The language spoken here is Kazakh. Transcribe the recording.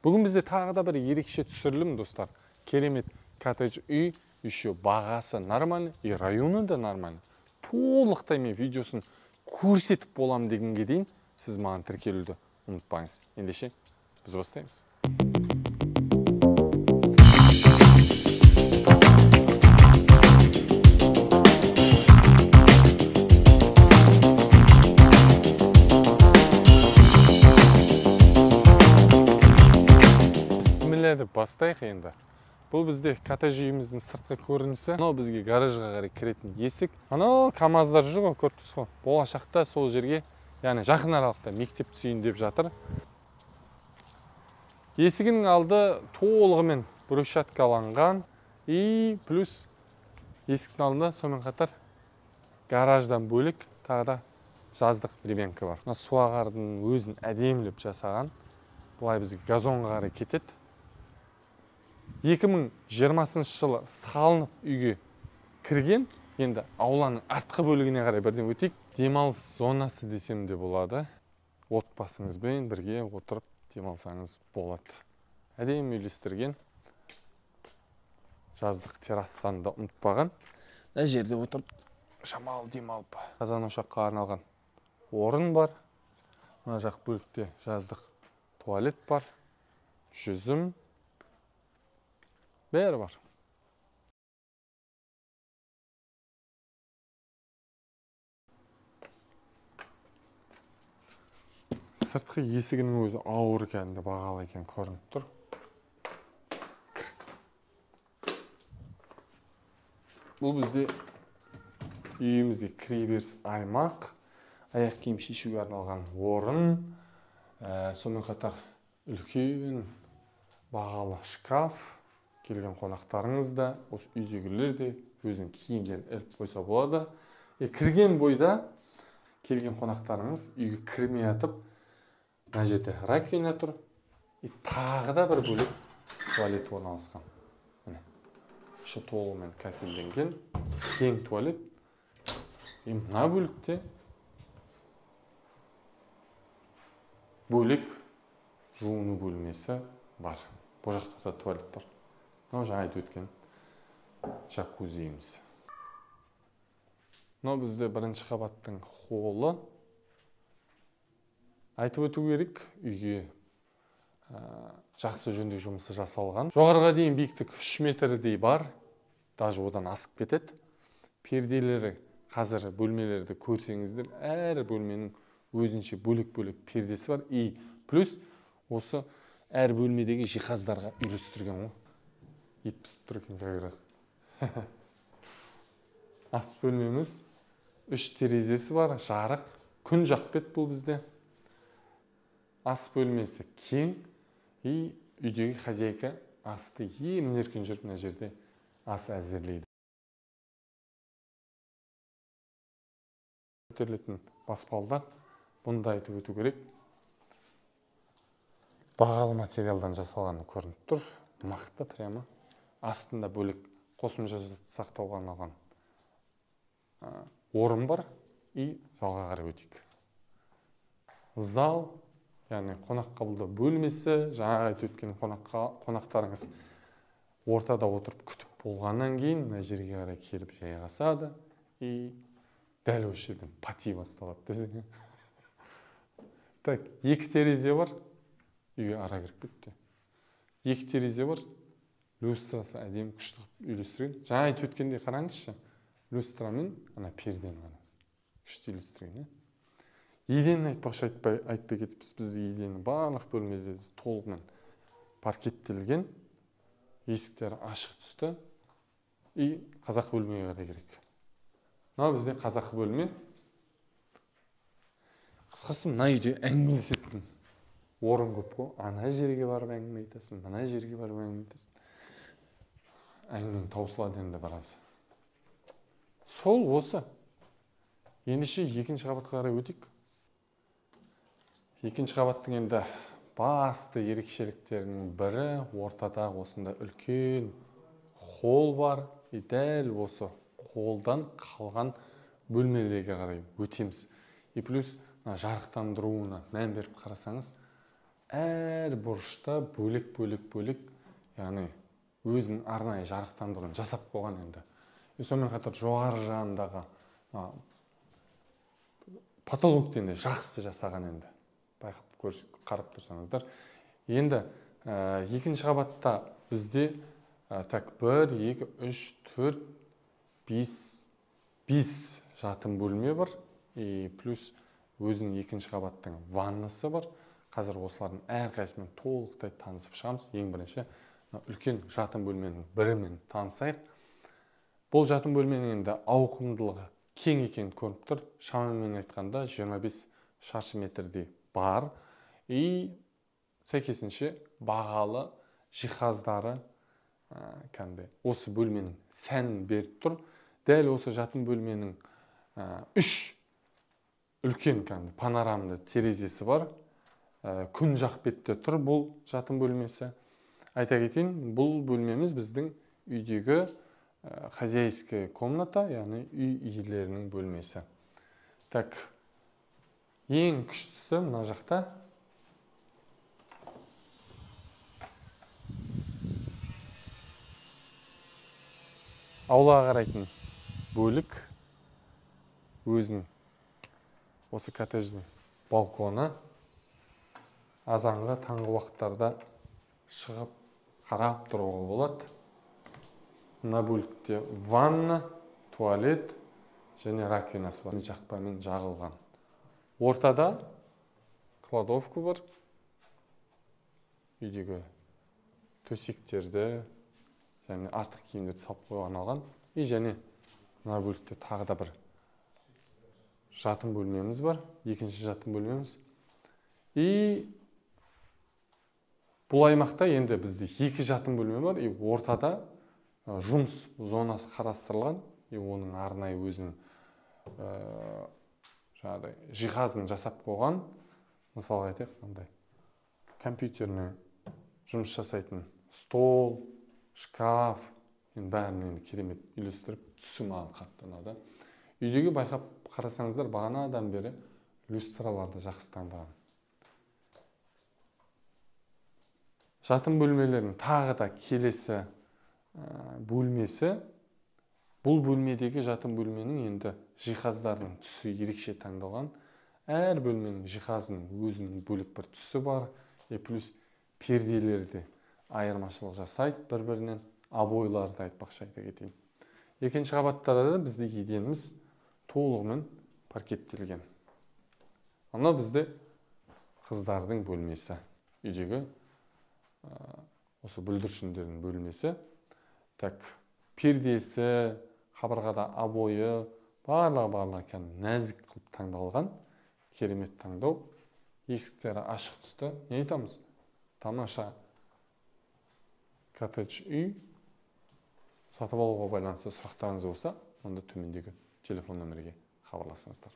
Бүгін бізде тағы да бір ерекше түсірілім, достар. Керемет коттедж үй, еще бағасы нормальный, и районы да нормальный. Толықтай мен видеосын көрсетіп болам дегенге дейін сіз маған тіркелуді ұмытпаңыз. Ендеше біз бастаймыз. Деп бастайық енді. Бұл бізде коттедж үйіміздің сыртқы көрінісі. Мынау бізге гаражға қарай кіретін есік. Анау КАМАЗдар жүр ғой, көріп тұрсыз ғой. Болашақта сол жерге, яғни жақын аралықта мектеп түсейін деп жатыр. Есігінің алды толығымен брусчаткаланған. И плюс есіктің алдында сонымен қатар гараждан бөлек тағы да жаздық времянка бар. Мына суағардың өзін әдемілеп жасаған. Былай бізге газонға қарай кетеді. 2020 жылы салынып үйге кірген. Енді ауланың артқы бөлігіне қарай бірден өтейік. Демалыс зонасы десем де болады. Отбасыңызбен бірге отырып демалсаңыз болады. Әдемі үйлестірген. Жаздық террасаны да ұмытпаған. Мына жерде отырып шамалы демалып, қазан ошаққа арналған орын бар. Мына жақ бөлікте жаздық туалет бар. Жүзім бәрі бар. Сыртқы есігінің өзі ауыр кәдімгі бағалы екен, көрініп тұр. Бұл бізде үйімізге кіреберіс аймақ, аяқ киім шешуге арналған орын, сонымен қатар үлкен бағалы шкаф. Келген қонақтарыңыз да, осы үйдегілер де өзінің киімдерін іліп қойса болады. Кірген бойда келген қонақтарыңыз үйге кірмей атып, мына жерде раковина тұр. Тағы да бір бөлек туалет орналасқан. Міне, іші толығымен кафелденген кең туалет. Мына бөлікте бөлек жуыну бөлмесі бар. Бұл жақта да туалет бар. Мынау жаңа айтып өткен джакузиіміз. Мынау бізде бірінші қабаттың холлы. Айтып өту керек, үйге жақсы жөндеу жұмысы жасалған. Жоғарыға дейін биіктік 3 метрдей бар, даже одан асып кетеді. Перделері қазір бөлмелерді көрсеңіздер, әр бөлменің өзінше бөлек-бөлек пердесі бар. И плюс осы әр бөлмедегі жиһаздарға үйлестірген ғой. Ет пісіп тұр екен как раз. Ас бөлмеміз 3 терезесі бар, жарық, күн жақпет бұл бізде. Ас бөлмесі кең, и үйдегі хозяйка асты емін-еркін жүріп мына жерде ас әзірлейді. Көтерілетін баспалдақ, бұны да айтып өту керек. Бағалы материалдан жасалғаны көрініп тұр, мықты прямо. Астында бөлек қосымша сақтауға арналған орын бар. И залға қарай өтейік. Зал, яғни қонақ қабылдау бөлмесі, жаңа айтып өткен қонақтарыңыз ортада отырып күтіп болғаннан кейін мына жерге қарай келіп жайғасады. И дәл осы жерден пати басталады десең. Так, 2 терезе бар. Үйге ара кіріп кетті. 2 терезе бар. Люстрасы әдемі күшті қылып үйлестірген. Жаңа айтып өткендей қараңызшы, люстра мен ана пердені қараңыз. Күшті үйлестірген, Еденін айтпақшы айтпай кетіппіз. Бізде едені барлық бөлмеде толығымен паркеттелген. Есіктері ашық түсті. И қазақы бөлмеге қарай керек. Мынау бізде қазақы бөлме. Қысқасы, мына үйде әңгімелесетін орын көп қой. Ана жерге барып әңгіме айтасың, мына жерге барып әңгіме айтасың. Әңгіменің таусылады енді біраз. Сол осы. Ендеше екінші қабатқа қарай өтейік. Екінші қабаттың енді басты ерекшеліктерінің бірі ортада осында үлкен холл бар. И дәл осы холлдан қалған бөлмелерге қарай өтеміз. И плюс жарықтандыруына мән беріп қарасаңыз, Әр бұрышта бөлек-бөлек, яғни өзінің арнайы жарықтандыруын жасап қойған енді. Сонымен қатар жоғары жағындағы потолокты енді жақсы жасаған енді. Байқап қарап тұрсаңыздар. Енді екінші қабатта бізде так 1, 2, 3, 4, 5 жатын бөлме бар. И плюс өзінің екінші қабаттың ваннасы бар. Қазір осылардың әрқайсысымен толықтай танысып шығамыз. Ең бірінші үлкен жатын бөлменің бірімен танысайық. Бұл жатын бөлменің енді ауқымдылығы кең екенін көрініп тұр. Шамамен айтқанда 25 шаршы метрдей бар. И сәйкесінше бағалы жиһаздары кәдімгі осы бөлменің сәнін беріп тұр. Дәл осы жатын бөлменің 3 үлкен кәдімгі панорамды терезесі бар. Күн жақ бетте тұр бұл жатын бөлмесі. Айта кетейін, бұл бөлмеміз біздің үйдегі хозяйская комната, яғни үй иелерінің бөлмесі. Так, ең күштісі мына жақта аулаға қарайтын бөлік, өзінің осы коттедждің балконы. Азанғы таңғы уақыттарда шығып қарап тұруға болады. Мына бөлікте ванна, туалет және раковинасы бар. Жақпамен жағылған. Ортада кладовка бар. Үйдегі төсектерді және артық киімдерді салып қоюға арналған. И және мына бөлікте тағы да бір жатын бөлмеміз бар. Екінші жатын бөлмеміз. И бұл аймақта енді бізде екі жатын бөлме бар. И ортада жұмыс зонасы қарастырылған. И оның арнайы өзінің жаңағыдай жиһазын жасап қойған. Мысалға айтайық, мынандай компьютермен жұмыс жасайтын стол, шкаф, енді бәрін енді керемет үйлестіріп, түсі маған қатты ұнады. Үйдегі байқап қарасаңыздар, бағанадан бері люстраларды жақсы таңдаған. Жатын бөлмелерінің тағы да келесі бөлмесі. Бұл бөлмедегі жатын бөлменің енді жиһаздарының түсі ерекше таңдалған. Әр бөлменің жиһазының өзінің бөлек бір түсі бар. И плюс перделері де айырмашылық жасайды бір-бірінен. Обойларды айтпақшы айта кетейін. Екінші қабатта да бізде еденіміз толығымен паркеттелген. Анау бізде қыздардың бөлмесі. Үйдегі осы бүлдіршіндердің бөлмесі. Так, пердесі, қабырғада обойы, барлығы кәдімгі нәзік қылып таңдалған. Керемет таңдау. Есіктері ашық түсті. Не айтамыз? Тамаша коттедж үй. Сатып алуға байланысты сұрақтарыңыз болса, онда төмендегі телефон нөмірге хабарласыңыздар.